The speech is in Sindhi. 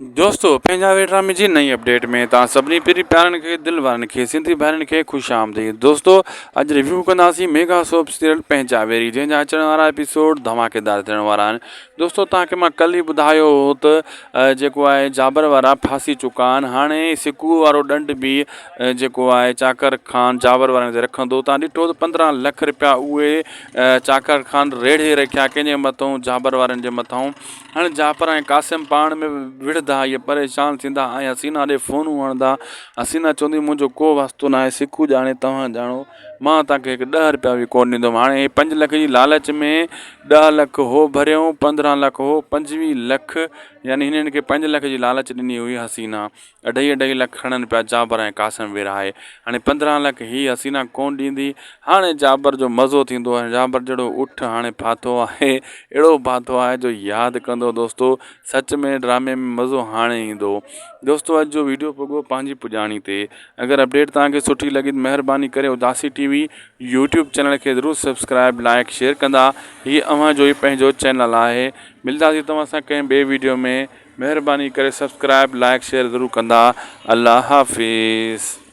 دوستو پنهنجا وي ڊرامي جي نئين اپڊيٽ ۾ توهان سڀني پرين پيارن کي دل وارن کي سنڌي ڀائرن کي خوش آمديد دوستو اڄ ريويو ڪنداسين ميگا سوپ سيريل پنهنجا ويري جنهن جا اچڻ وارا ايپيسوڊ ڌماڪيدار ٿيڻ وارا آهن دوستو توهان کي مان ڪل ئي ٻڌايو هو ته جيڪو آهي جابر وارا ڦاسي چڪا آهن هاڻي سڪو وارو ڏنڊ به جيڪو آهي چاڪر خان جابر وارن تي رکندو توهان ڏٺو ته 15 لک رپيا اهي چاڪر خان ريڙهي رکيا ڪنهن جي مٿو جابر وارن جي مٿو هاڻي جعفر ۽ قاسم پاڻ ۾ وڙهندا ۽ پريشان ٿيندا ۽ حسينا ڏي فونون هڻندا. حسينا چوندي منهنجو ڪو واسطو ناهي، سکو ڄاڻي توهان ڄاڻو، مان توهان کي هڪ ڏهه رپيا به ڪونه ڏيندم. هاڻي هي پنج لک جي لالچ ۾ ڏهه لک هو ڀريائون، 15 لک هو، 25 لک يعني هنن کي پنج لک جي لالچ ڏني هئي حسينا. اڍائي اڍائي لک کڻن پيا جابر ۽ قاسم ورهائي. هاڻي 15 لک هي حسينا ڪونه ڏيندي. هاڻي جابر جو مزو ٿيندو ۽ جابر جهڙو اٺ هاڻي ڦاٿو آهي. اهڙو ڦاٿو آهي جو ياد ڪندو دوستو. سچ ۾ ڊرامي ۾ مزو هاڻي ايندو. دوستو اڄ جو ويڊيو پڳو پنهنجي پڄاڻي تي. اگر اپڊيٽ توهان کي سٺي لڳي ته مهرباني ڪري اداسي ٽي وي يوٽيوب چينل کي ضرور سبسڪرائب لائڪ شيئر ڪندا. هي اوهان جو ئي پنهنجو چينل آهي. ملداسين توهان سان ڪنهن ٻئي ويڊيو ۾. مهرباني ڪري سبسڪرائب لائڪ شيئر ضرور ڪندا الله حافظ.